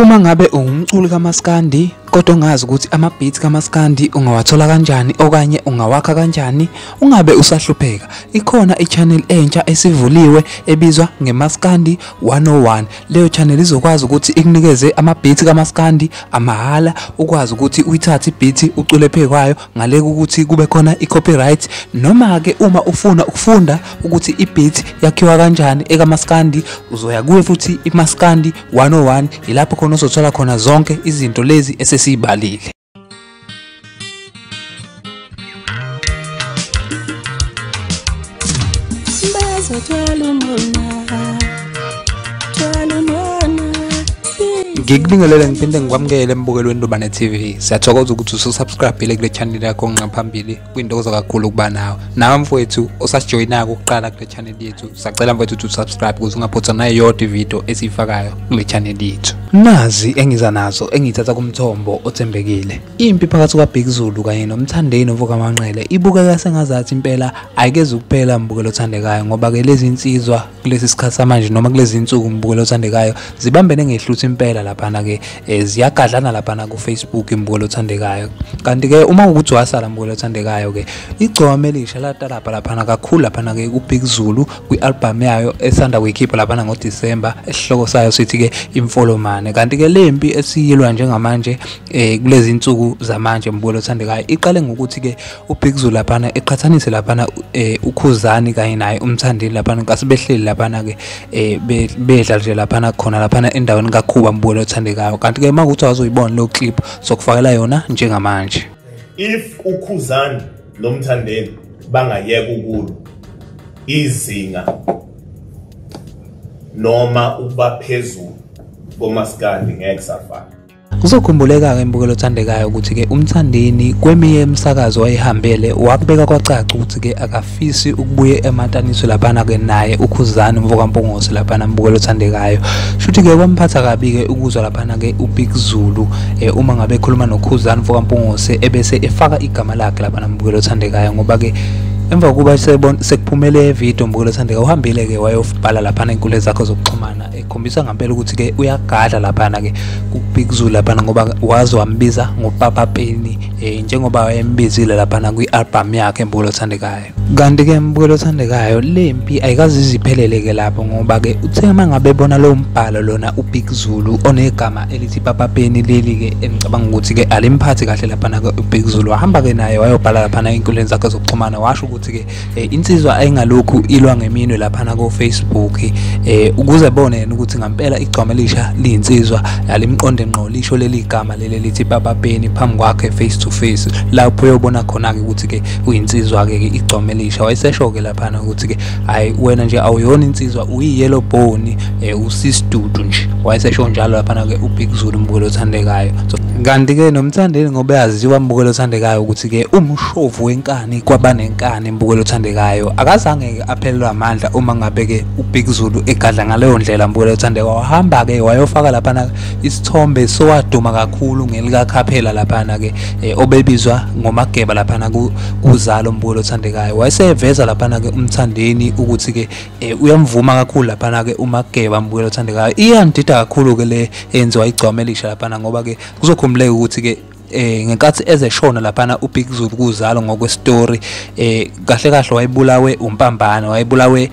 Uma ngabe ungumculi kaMaskandi kodwa ungazi ukuthi ama-beats kaMaskandi ungawathola kanjani okanye ungawakha kanjani, ungabe usahlupheka. Ikhona i-channel entsha esivuliwe ebizwa ngeMaskandi 101. Leyo channel izokwazi ukuthi ikunikeze ama-beats kaMaskandi amahhala, ukwazi ukuthi uyithathe i-beat ucule phezu kwayo ngale ukuthi kube khona i-copyright. Noma-ke uma ufuna ukufunda ukuthi i-beat yakhiwa kanjani ekaMaskandi, uzoya kuye futhi iMaskandi 101, ilapho khona uzothola khona zonke izinto lezi esesibalile. Ngikubingelele ngiphinde ngikwamukele embukelweni Ndubane TV. Siyathokoza ukuthi ususubscribe kule channel yakho ngaphambili, kuyintokozo kakhulu ukuba nawe. Nawe mfowethu osasijoyinayo ukuqala kule channel yethu, sacela mfowethu ukuthi usubscribe ukuze ungaphothwa nayodwa ivideo esiyifakayo kule channel yethu. Nazi engiza nazo engithatha kumthombo othembekile. Impi phakathi kwaBig Zulu kanye noMthandeni Mfokamanqele ibukeka sengazathi impela ayikeze ukuphela mbukelo othandekayo, ngoba ke lezi insizwa kulesi sikhathi samanje noma kulezi insuku mbukelo othandekayo zibambene ngehluthu impela laphana ke, ziyagadlana laphana ku Facebook imbukelo othandekayo. Kanti ke uma ukuthi wasala mbukelo othandekayo ke, igcokama elisha latalapha laphana kakhulu laphana ke kuBig Zulu kwi-album yayo esanda kuyikhipha laphana ngoDisemba, esihloko sayo sithi ke Imfolomane. Kanti ke lempi esiyilwa njengamanje kulezi insuku zamanje mbukelo othandekayo iqale ngokuthi ke uBig Zulu laphana eqhathanise laphana uKhuzani kanye naye uMthandeni laphana nkathi behleli laphana ke bedla nje laphana khona laphana endaweni kaKhuba mbukelo othandekayo. Kanti ke makuthi azoyibona lo clip sokufakela yona njengamanje. If uKhuzani noMthandeni bangayeka ukulwa, izinga noma ukuba phezulu koMaskandi ngeke safana. Kuzokhumbuleka-ke mbukelo othandekayo ukuthi-ke uMthandeni kweminye imisakazo wayehambele wakubeka kwacaca ukuthi-ke akafisi ukubuye emataniswe laphana-ke naye uKhuzani Mfokampungose laphana mbukelo othandekayo. Shuthi-ke kwamphatha kabi-ke ukuzwa laphana-ke uBig Zulu uma ngabe ekhuluma noKhuzani Mfokampungose ebese efaka igama lakhe laphana mbukelo othandekayo, ngoba-ke emva kokuba sekuphumele video mbukelo othandekayo uhambile-ke wayobhala laphana ey'nkundleni zakhe zokuxhumana ekhombisa ngempela ukuthi-ke uyagadla laphana-ke kuBig Zulu laphana, ngoba waze wambiza ngoPapa Penny njengoba wayembizile laphana kwi-album yakhe mbukelo othandekayo. Kanti-ke mbukelo othandekayo lempi ayikaze iziphelele-ke lapho, ngoba-ke uthe uma ngabe ebona lowo mbhalo lona uBig Zulu onegama elithi Papa Penny leli-ke engicabanga ukuthi-ke alimphathi kahle laphana-ke uBig Zulu, wahamba-ke naye wayobhala laphana ey'nkundleni zakhe zokuxhumana washo ukuthi-ke insizwa ayingalokhu ilwa ngeminwe laphana ko-Facebook ukuze bone yena ukuthi ngampela igcokama elisha liyinsizwa alimqonde ngqo lisho leli gama leli lithi Papa Penny phambi kwakhe face to face, lapho uyobona khona-ke ukuthi-ke uyinsizwa-ke igcokama elisha. Wayesesho-ke laphana ukuthi-ke hayi wena nje awuyona insizwa, uyi-yellow bone, usisidudu nje. Wayesesho njalo laphana-ke uBig Zulu mbukelo othandekayo. Kanti-ke noMthandeni ngoba yaziwa mbukelo othandekayo ukuthi-ke umshovu wenkani kwabanenkani mbukelo othandekayo, akazange aphelelwe amandla uma ngabe-ke uBig Zulu egadla ngaleyo ndlela mbukelo othandekayo. Wahamba-ke wayofaka laphana isithombe sowaduma kakhulu ngelikakhaphela laphana-ke obebizwa ngoMageba laphana kuzalo mbukelo othandekayo. Wayeseveza laphana-ke uMthandeni ukuthi-ke uyamvuma kakhulu laphana-ke uMageba mbukelo othandekayo. Iyandida kakhulu-ke le enziwa igcokama elisha laphana, ngoba-ke kuzokhumbuleka ukuthi-ke ngenkathi ezeshona laphana uBig Zulu kuzalo ngokwestory kahle kahle wayebulawe uMpambane, wayebulawe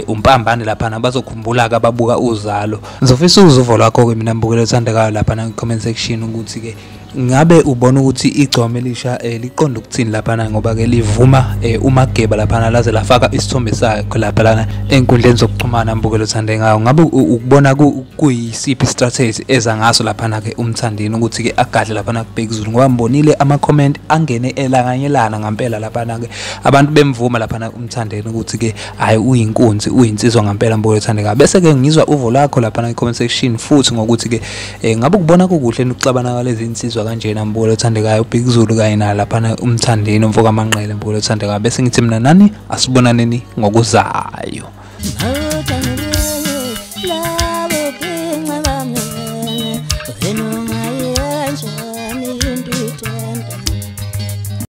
uMpambane laphana. Bazokhumbula-ke ababuka uzalo. Ngizofisa uzuvo lwakho-ke mina mbukelo othandekayo laphana kwi-comment section ukuthi-ke ngabe ubona ukuthi igcokama elisha liqonde ukuthini laphana, ngoba-ke livuma uMageba laphana laze lafaka isithombe sakhe laphana ey'nkundleni zokuxhumana mbukelo othandekayo. Ngabe ukubona kuyisiphi strategy eza ngaso laphana-ke uMthandeni ukuthi-ke agadle laphana kuBig Zulu, ngoba mbonile ama-comment angene elanganyelana ngampela laphana-ke abantu bemvuma laphana uMthandeni ukuthi-ke hhayi uyinkunzi uyinsizwa ngampela mbukelo othandekayo. Bese-ke ngizwa uvo lakho laphana kwi-comment section futhi ngokuthi-ke ngabe ukubona kukuhle ukuxabana kwalezi insizwa kanjena mbukelo othandekayo uBig Zulu kanye naye laphana uMthandeni Mfokamanqele mbukelo othandekayo. Bese ngithi mina nani asibonaneni ngokuzayo.